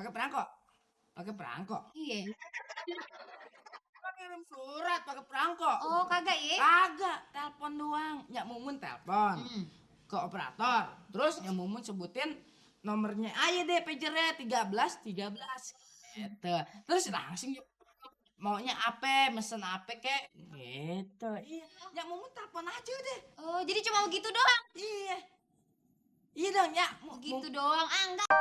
Pakai perangkok. Pakai perangkok. Iya. Kirim surat pakai perangkok. Oh, kagak ya? Kagak, telepon doang. Nyak Mumun telepon ke operator. Terus Nyak Mumun sebutin nomornya aja deh pagernya 13 13 gitu. Terus langsung maunya apa, mesen apa kek gitu. Iya, Nyak Mumun telepon aja deh. Oh, jadi cuma begitu doang? Iya. Iya dong, Nyak. Begitu doang. Ah, enggak.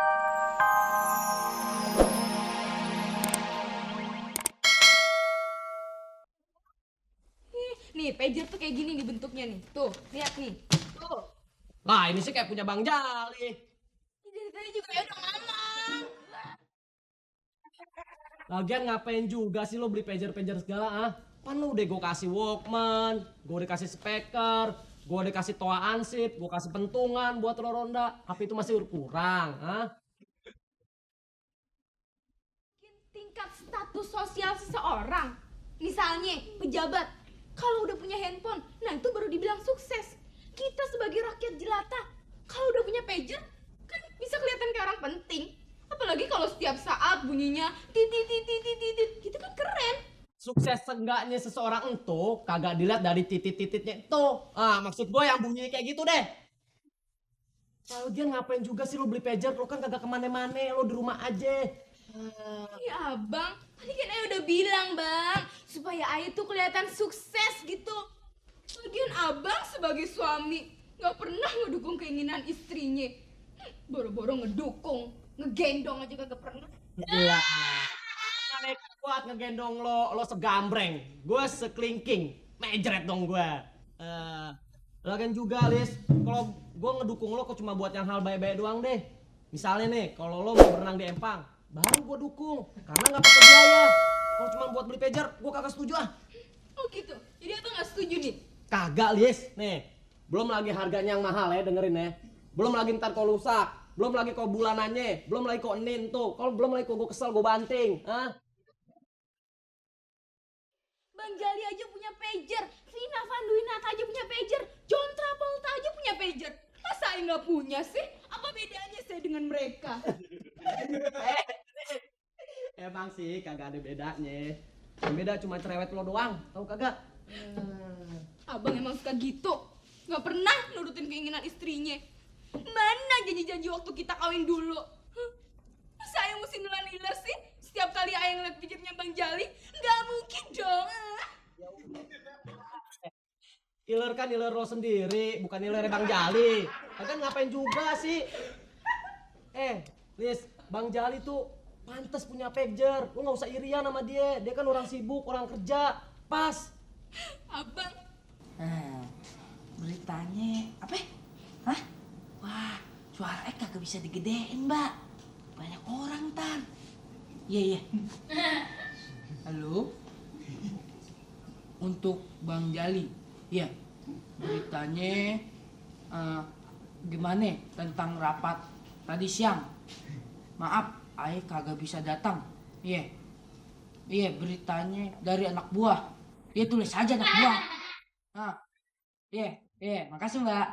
Nih, pager tuh kayak gini nih bentuknya nih. Tuh, lihat nih. Tuh. Lah ini sih kayak punya Bang Jali. Dari tadi juga ya udah ngomong. Lagian ngapain juga sih lo beli pager-pager segala ah? Pan lo udah gue kasih Walkman, gue udah kasih speaker, gue udah kasih toa ansip, gue kasih pentungan buat lo ronda. Apa itu masih kurang ah? Tingkat status sosial seseorang. Misalnya pejabat, kalau udah punya handphone, nah itu baru dibilang sukses. Kita sebagai rakyat jelata, kalau udah punya pager, kan bisa kelihatan kayak orang penting. Apalagi kalau setiap saat bunyinya titit titit titit, gitu kan keren. Sukses seenggaknya seseorang itu kagak dilihat dari titit-tititnya itu. Ah, maksud gue yang bunyinya kayak gitu deh. Kalau dia ngapain juga sih lo beli pager? Lo kan kagak kemana-mana, lo di rumah aja. Iya bang, tadi kan Ayah udah bilang bang, supaya Ayah tuh kelihatan sukses gitu. Lagian abang sebagai suami nggak pernah ngedukung keinginan istrinya. Boro-boro ngedukung, ngegendong aja kagak pernah. Iya. Aneh kuat ngegendong lo segambreng, gue sekelingking, mejret dong gue. Lagian juga Lis, kalau gue ngedukung lo kok cuma buat yang hal baik-baik doang deh. Misalnya nih, kalau lo mau berenang di empang, baru gue dukung, karena nggak pakai biaya. Kalau cuma buat beli pager, gue kagak setuju ah. Oh gitu, jadi abang nggak setuju nih? Kagak Lis, nih, belum lagi harganya yang mahal ya, dengerin ya. Belum lagi ntar kau rusak, belum lagi kau bulanannya, belum lagi kau enin tuh. Kalau belum lagi kau gue kesel, gue banting, ah. Bang Jali aja punya pager, Vina Vanduinata aja punya pager, John Travolta aja punya pager. Masa saya nggak punya sih? Apa bedanya saya dengan mereka? Emang sih kagak ada bedanya. Yang beda cuma cerewet lo doang, tahu kagak? Abang emang suka gitu, nggak pernah nurutin keinginan istrinya. Mana janji-janji waktu kita kawin dulu? Masa Ayah mesti nelan-iler sih? Setiap kali Ayah ngeliat pikirnya Bang Jali, nggak mungkin dong. Iler kan iler lo sendiri, bukan iler Bang Jali. Kagak ngapain juga sih? Lis, Bang Jali tuh pantas punya pager. Lo nggak usah irian sama dia. Dia kan orang sibuk, orang kerja. Pas. Abang, Beritanya apa? Hah? Wah, suara kagak bisa digedein, Mbak. Banyak orang ntar. Iya. Halo? Untuk Bang Jali. Iya. Beritanya gimana tentang rapat tadi siang? Maaf, Ayah kagak bisa datang. Iya. Iya, beritanya dari anak buah. Dia tulis aja anak buah. Iya, makasih Mbak.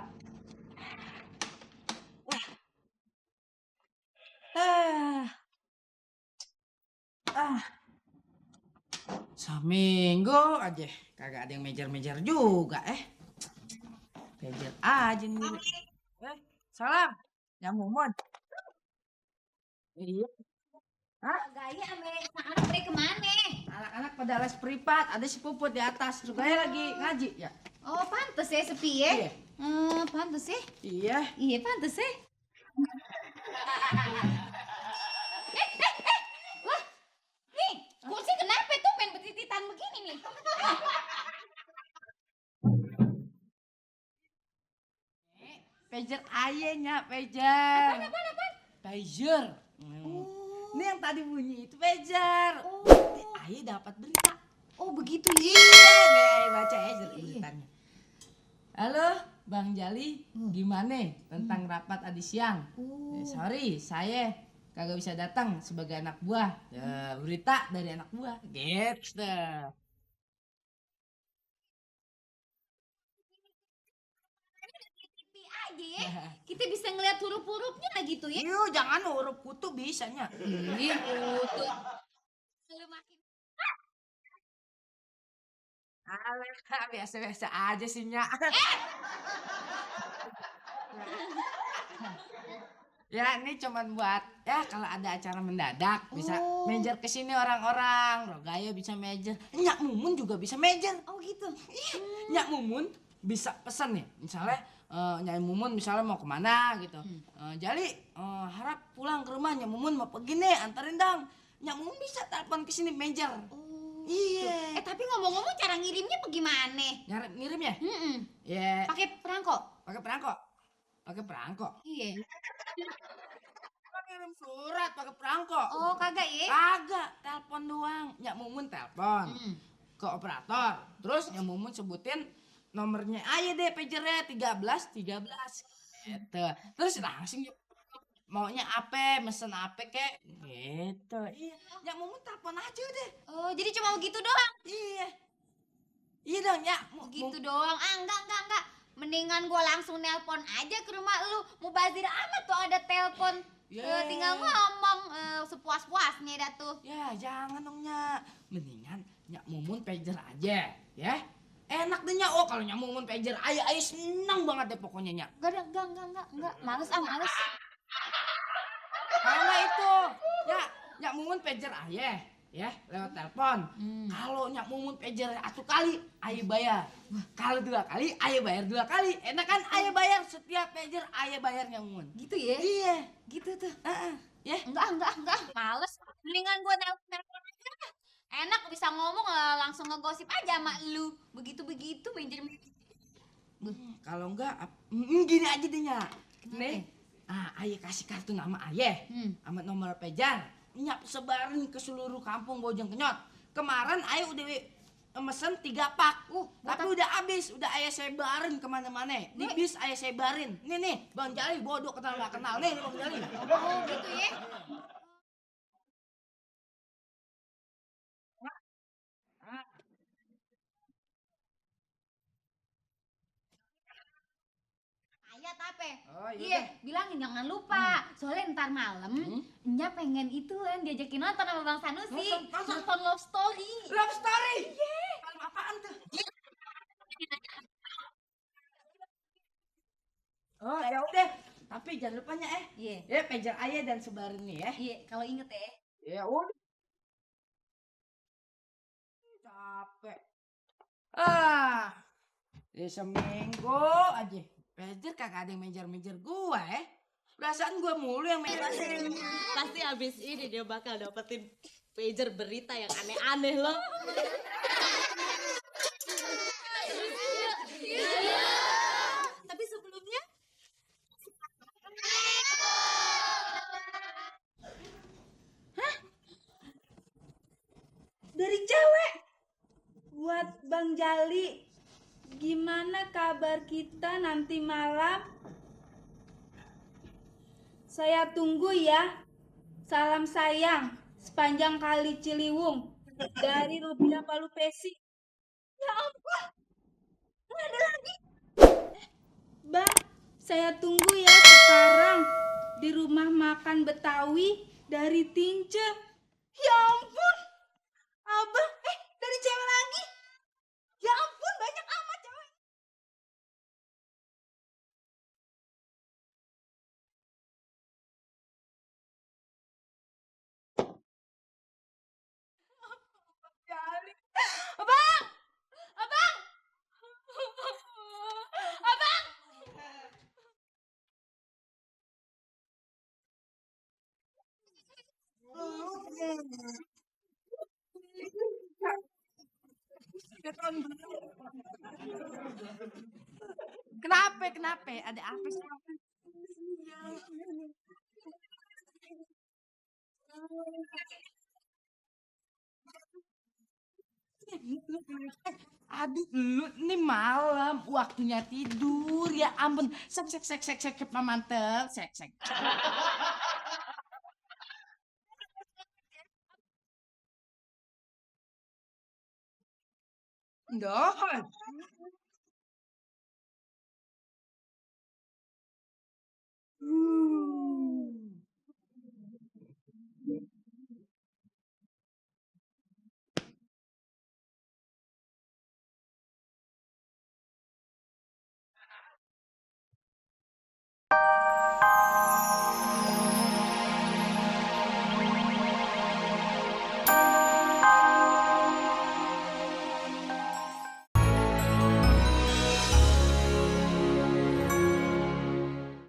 Seminggu aja kagak ada yang mejar-mejar juga Mejar aja nih. Salam. Yang Mumun. Iya. Gaya ame anak-anak pada kemana? Anak-anak pada les privat, ada si Puput di atas. Sukanya lagi ngaji ya. Oh, pantes ya sepi ya? Iya. Pantes ya? Iya. Iya, pantes ya? Wah, nih, kursi kenapa tuh main betititan begini nih? Pager ayahnya, pager. Apaan? Pager. Ini yang tadi bunyi itu pager. Oh. Ayah dapat berita. Oh, begitu ya? Iya, nih baca aja beritanya. Halo, Bang Jali, gimana tentang rapat tadi siang? Sorry, saya kagak bisa datang sebagai anak buah. Berita dari anak buah. Gitu. aja ya. Kita bisa ngeliat huruf-hurufnya gitu ya. Yuk, jangan huruf kutu bisanya. Iya, betul. Lu makin Alah, biasa-biasa aja sih, Nya. Ya, ini cuman buat ya kalau ada acara mendadak bisa Oh. mejer ke sini orang-orang. Rogaya bisa mejer. Nyak Mumun juga bisa mejer. oh gitu. Nyak Mumun bisa pesan nih. Misalnya Nyak Mumun misalnya mau kemana gitu. Jali harap pulang ke rumah Nyak Mumun mau pergi nih, anterin dong. Nyak Mumun bisa telepon ke sini mejer. Oh. Iya. Tapi ngomong-ngomong cara ngirimnya bagaimana? Ngirim ya? Mm-mm. Ya, Pakai perangko? pakai perangko. Pakai perangko. Iya. Ngirim surat pakai perangko. Oh, kagak ya? Kagak, telepon doang. Nyak Mumun telepon Mm. ke operator. Terus Nyak Mumun sebutin nomornya aja deh pagernya 13 gitu. Terus langsung maunya apa, mesen apa kek gitu. Iya, Nyak Mumun telepon aja deh. Oh, jadi cuma begitu doang? Iya. Iya dong, Nyak. Begitu doang? Ah, enggak. Mendingan gua langsung nelpon aja ke rumah lu. Mubazir amat tuh ada telepon. Yeah. Tinggal ngomong sepuas-puasnya dah tuh. Ya, jangan dong, Nyak. Mendingan Nyak Mumun pager aja, ya. Enak deh, Nyak. Oh, kalau Nyak Mumun pager, ayah senang banget deh pokoknya, Nyak. Enggak. Males. Karena itu, ya, Nyak Mumun pager ayah, ya, lewat telepon. Kalau Nyak Mumun pager 1 kali, ayah bayar. Kalau 2 kali, ayah bayar 2 kali. Enak kan ayah bayar setiap pager, ayah bayar Nyak Mumun. Gitu ya? Iya, Gitu tuh. ya. Enggak. Males. Mendingan gua nelpon aja. Enak bisa ngomong langsung ngegosip aja sama lu. Begitu-begitu menjadi Kalau enggak, gini aja deh, Nyak. Nih, ayah kasih kartu nama ayah, sama nomor pager. Nyak sebarin ke seluruh kampung Bojong Kenyot. Kemarin ayah udah mesen 3 pak. Tapi udah habis, udah ayah sebarin kemana-mana. Di bis ayah sebarin. Nih, Bang Jali bodoh kenal nggak kenal. Nih, Bang Jali. Oh, gitu ya. Ayat apa? Oh, Iya, bilangin jangan lupa. Soalnya ntar malam, Nya pengen itu kan diajakin nonton sama Bang Sanusi. Nonton. Nonton Love Story. Love story. Film apaan tuh? Oh, ya udah. Tapi jangan lupa Nyak, Iya. Ya, pager ayah dan sebarin nih ya. Iya, kalau inget ya. Ya udah. Capek. Ya seminggu aja. Pager kagak ada yang mejer-mejer gua ya. Perasaan gua mulu yang mejer. Pasti abis ini dia bakal dapetin pager berita yang aneh-aneh loh. Tapi sebelumnya Dari cewek buat Bang Jali. Gimana kabar kita nanti malam? Saya tunggu ya. Salam sayang sepanjang kali Ciliwung dari Rubina Palupesi. Ya ampun, nggak ada lagi. Bang, saya tunggu ya sekarang di rumah makan Betawi dari Tince. Ya ampun, abang, dari cewek lagi. Ya ampun, banyak amat cewek. Jali. Abang! Abang! Abang! Kenapa? Ada apa sih? Aduh, lu nih malam waktunya tidur ya ampun. Sek pamantel. Sek. Ndoh.